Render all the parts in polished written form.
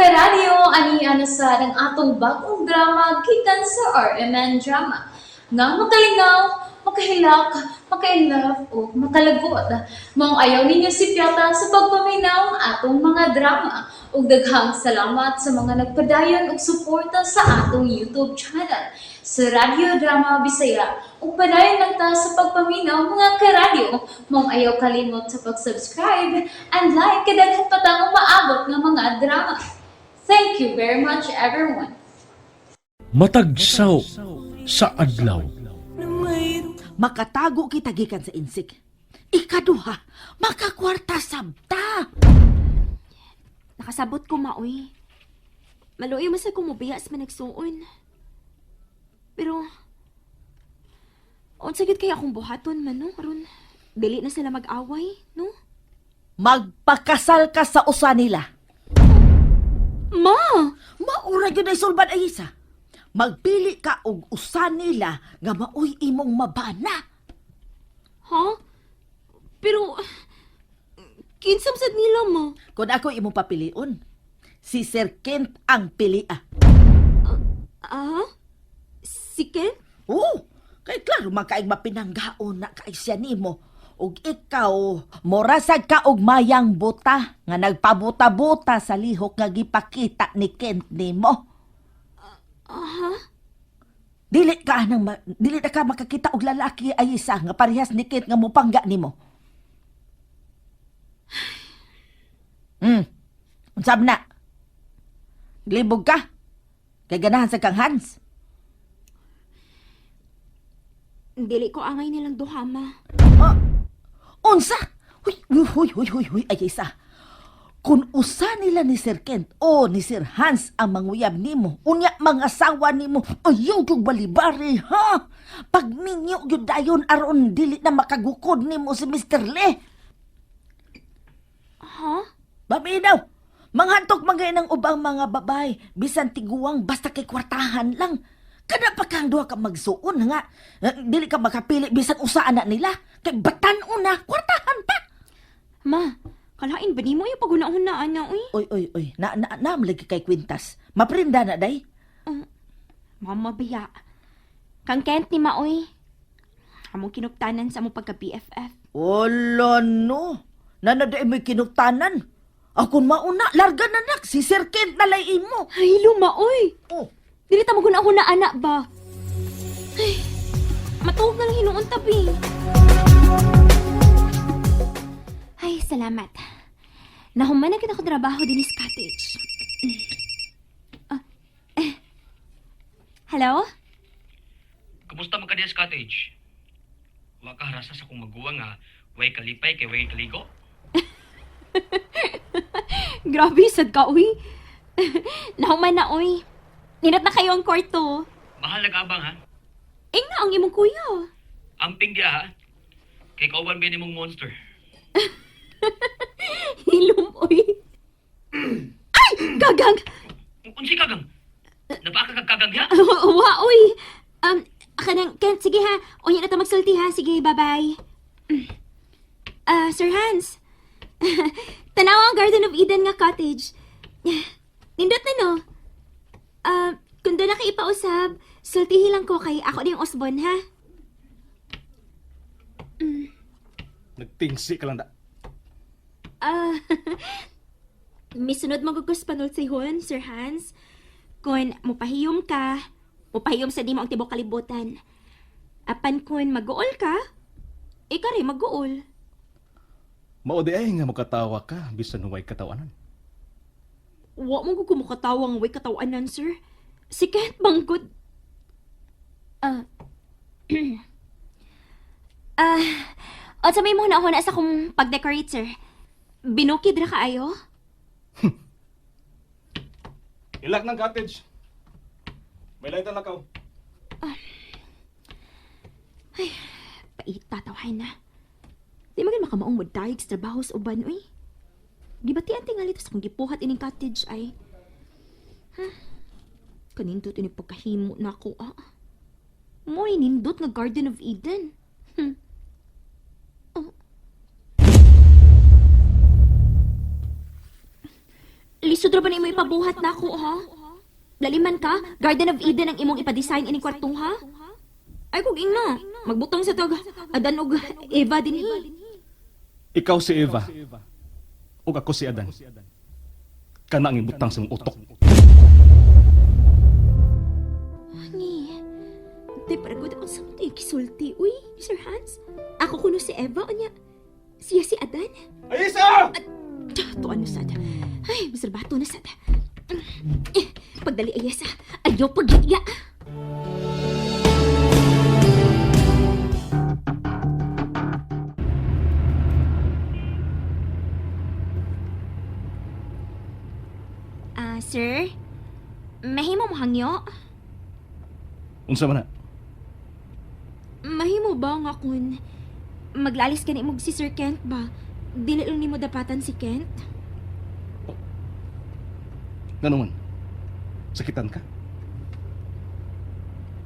Karadyo, ani ana sa ang atong bagong drama gikan sa RMN Drama. Nga makalingaw, makahilak, maka-inlove o makalagot. Maong ayaw ninyo sipyata sa pagpaminaw ang atong mga drama. Ug daghang salamat sa mga nagpadayon og suporta sa atong YouTube channel sa Radyo Drama Bisaya. Ug padayon lang ta sa pagpaminaw, mga karadyo. Maong ayaw kalimot sa pag-subscribe and like kay daghan pa tang umaabot nga mga drama. Thank you very much, everyone. Matag saw sa adlaw. Makatago kita gikan sa insik. Ikaduha, makakwarta sabta. Nakasabot ko, maoy. Maluoy man sa kumubiya sa managsuon. Pero, unsa gyud kay akong buhaton man, no? Aron, dili na sila mag-away, no? Magpakasal ka sa usa nila. Ma! Maura gyud ay sulbad ay isa. Magpili ka og usa nila nga maoy imong mabana. Ha? Pero, kinsam sad nila, ma? Kung ako imong papilion, si Sir Kent ang pilia. Ah? Si Ken? Oo, kay klaro man kaig mapinanggaon na kay siya nimo. Ug ikaw, morasag ka og mayang buta nga nagpabuta-buta sa lihok nga gipakita ni Kent nimo. Aha? Dili na ka makakita og lalaki ay isa nga parehas ni Kent nga mupangga nimo. Unsab na? Glibog ka. Kay ganahan sa kang Hans. Dili ko angay nilang duha, ma. Ah, unsa? Huy, huy, huy, huy, huy, huy, ay isa. Kung usa nila ni Sir Kent o ni Sir Hans ang manguyab nimo, unya mga asawa nimo, ayaw gyud balibari, ha? Pagminyo gyud dayon aron dili na makagukod nimo si Mr. Lee. Ha? Baminaw, manghantok mga ng ubang mga babay, bisan tiguang basta kay kwartahan lang. Kada pa kang duha ka magsuon nga, eh, dili ka makapili bisan usa na nila. Kay batan-on na, kwartahan pa. Ma, kalain ba nimo yung paghuna-huna, ana, uy? Oy, oy, oy, na na na lagi kay kwintas. Maprinda na day. Mama biya. Kang Kent ni Maoy. Among kinuptanan sa among pagka-BFF. Wala no. Nanaday mo'y kinuktanan. Akong mauna, larga na nak, si Sir Kent na lay imo. Ay, lumaoy! Oh, Dili ta maghuna-huna, anak ba? Ay, matuog na lang hinuon tabi. Ay, salamat. Nahuman na kita ko trabaho din sa cottage. Ah, eh. Hello? Kumusta man ka diya sa cottage? Wa ka harasa sa kong maguwang nga way kalipay kay way kaligo. Grabe, sad ka, uy. Nahuman na, uy. Ninat na kayo ang kwarto. Mahal nag-abang ha. Eh nga ang imong kuya. Amping diya ha. Kay kauban ba nimong monster? Hilom, uy. Ay! Gagang! Unsi kagang? Napaka kag kagang diha? Wa, uy. Kanang, Kent, sige ha. Unya na ta magsulti ha. Sige, bye-bye. Ah, Sir Hans. Tanaw ang Garden of Eden nga cottage. Nindot na, no? Ah, kung doon na kayo ipausap, sultihi lang ko kay ako na yung Osborne, ha? Nagtingsi ka lang da. Ah, misunod magugos panulsihon, Sir Hans. Kung mupahiyom ka, mupahiyom sa di mo ang tibok kalibutan. Apan kung mag-uol ka, ika rin mag-uol. Mao di ay nga makatawa ka bisan huwag katawanan. Wa mo ko kumukatawang way katawanan, sir. Si Kent bangkod. Ah. Ah, uh, sa may muna na sa kong pag-decorate, sir. Binukid ra kaayo? Ilak ng cottage. May light na lakaw. Pait, tatawahin na. Di magin makamaong mo dayag sa trabaho sa uban, uy. Di ba ti ang tingali sa kong gipuhat ining cottage ay? Huh? Kanindot ini pagkahimo na ako, ah. Mo'y nindot nga Garden of Eden. Oh. Lisod ra ba nimo ipabuhat nako ha? Laliman ka, Garden of Eden ang imong ipa-design ining kwarto ha? Ay kog ingna, magbutang sa tag Adan og Eva dinhi. Ikaw si Eva. Ug ako si Adan. Kana ang ibutang sa imong utok. Ni. Di para gud unsa man to gisulti uy, Sir Hans? Ako kuno si Eva unya. Siya si Adan. Aisa! To ano sad? Ay, Mr. Bato na sad. Eh, pagdali ayesa. Ayaw pagiya. Ah, sir? Mahimo mo hangyo? Unsa man na? Mahimo ba nga kun maglalis ka ni si Sir Kent ba? Dili lang nimo dapatan si Kent? Ngano man? Sakitan ka?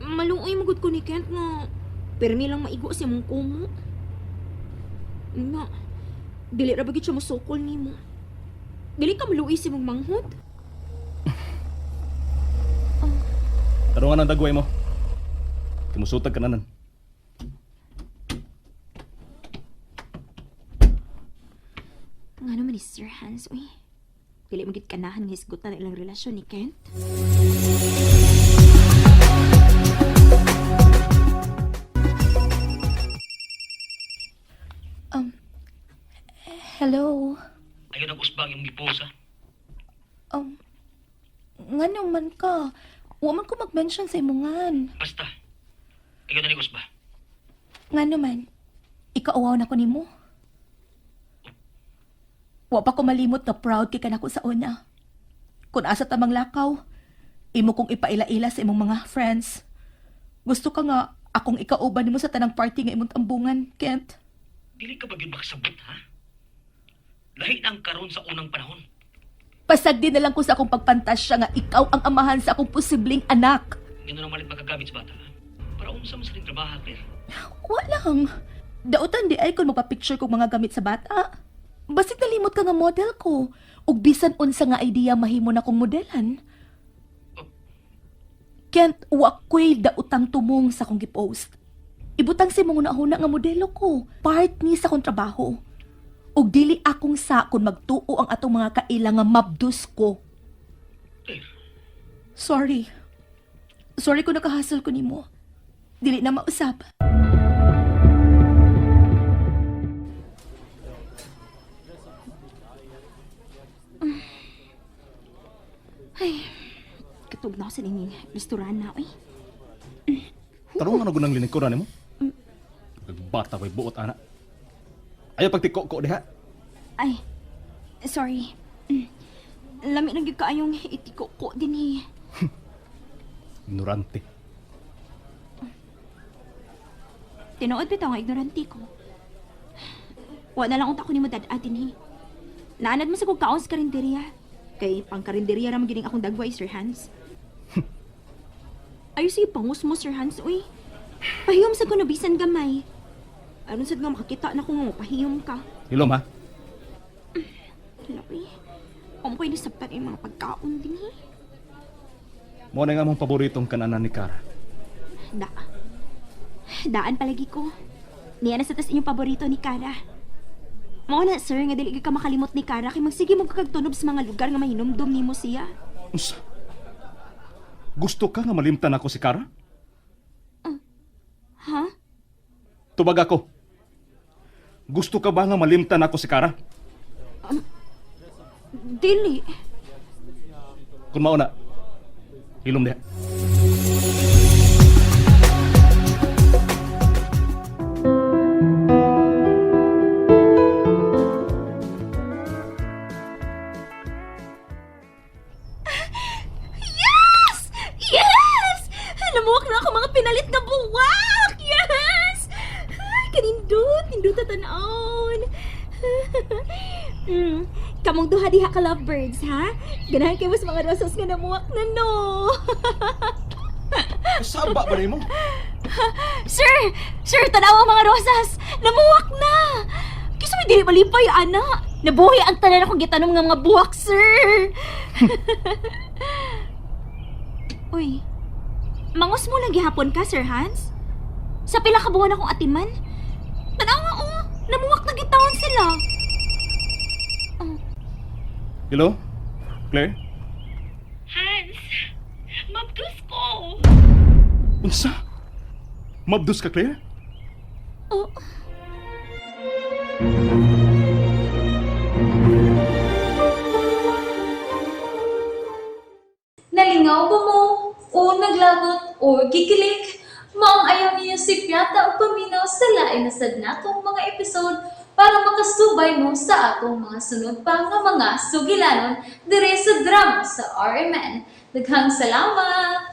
Maluoy mo gud ko ni Kent nga pirmi lang maigo sa imong kumo. Nga, dili ra ba gid siya mosukol nimo. Dili ka maluoy sa imong manghod. Tarungan ang dagway mo. Kimusutag ka nanan. Nga naman ni Sir Hans, uy. Dili mo gid kanahan nga hisgutan ang ilang relasyon ni Kent. Hello. Ayaw nag-usbang imong gipost ha. Ngano man ka? Wa man ko mag-mention sa imongan. Basta. Ayaw na usba. Ngano man? Ikauwaw na ko nimo. Wa pa ko malimot na proud kay kanako sa una. Kung asa tamang lakaw, imo kong ipaila-ila sa imong mga friends. Gusto ka nga akong ikauban nimo sa tanang party nga imong tambungan, Kent. Dili ka ba gyud makasabot ha? Lahi na ang karon sa unang panahon. Pasagdi na lang ko sa akong pagpantasya nga ikaw ang amahan sa akong posibleng anak. Ngano na malit makagamit sa bata ha? Para unsa man sa ning trabaho, Claire? Walang. Dautan di ay kung magpa-picture kog mga gamit sa bata. Basig nalimot ka nga model ko. Ug bisan unsa nga idea mahimo na kong modelan. Kent, wa ko'y dautang tumong sa akong gipost. Ibutang si mong una nga modelo ko. Part ni sa akong trabaho. Ug dili akong sa kung magtuo ang atong mga kaila nga mabdus ko. Claire, Sorry. Sorry kung nakahasol ko nimo. Dili na mausap. Ay, katug na ako sa inyong restaurant na, uy. Tarungan na gunang lingkuran nimo. Nagbata ko'y buot ana. Ayaw pagtiko ko diha. Ay, sorry. Lami na gyud kaayong itiko ko din eh. Ignorante. Tinuod bitaw nga ignorante ko. Wa na lang unta ko nimo dad-a dinhi. Naanad mo sa kog kaon sa karinderya. Kay pang karinderya ra man gyud akong dagway, Sir Hans. Ayo sige pangus mo, Sir Hans, uy. Pahiyom sa kuno bisan gamay. Aron sad nga makakita na ko nga pahiyom ka. Hilom ha. Hala, uy. Amo ko'y nasabtan yung mga pagkaon dinhi. Mo na nga mong paboritong kananan ni Kara. Da. Daan palagi ko. Niya na sa tas inyong paborito ni Kara. Mao na, sir, nga dili gyud ka makalimot ni Kara kay magsige mo kagtunob sa mga lugar nga mahinumdom nimo siya. Unsa? Gusto ka nga malimtan ako si Kara? Ha? Tubag ako. Gusto ka ba nga malimtan ako si Kara? Dili. Kung mauna, hilom diha. Yes! Yes! Namuwak na ako mga pinalit na buwak! Yes! Ay, kanindot! Nindot na tanawon! Kamong duha diha ka lovebirds, ha? Ganahan kayo mas mga rosas nga namuwak na, no? Saba ba nimo? Sir! Sir, tanaw ang mga rosas! Namuwak na! Kisa may dili malipay, ana! Nabuhi ang tanan akong gitanom nga mga buwak, sir. Uy, mangos mo lang gihapon ka, Sir Hans? Sa pila ka buwan akong atiman? Tanaw nga, oh, namuwak na gitawon sila. Hello? Claire? Hans, mabdus ko. Unsa? Mabdus ka, Claire? Oh. Nalingaw ba mo? O naglagot o gikilig? Maong ayaw niyo si Piata o paminaw sa lain na sad natong mga episode para makasubay mo sa atong mga sunod pa nga mga sugilanon dire sa drama sa RMN. Daghang salamat!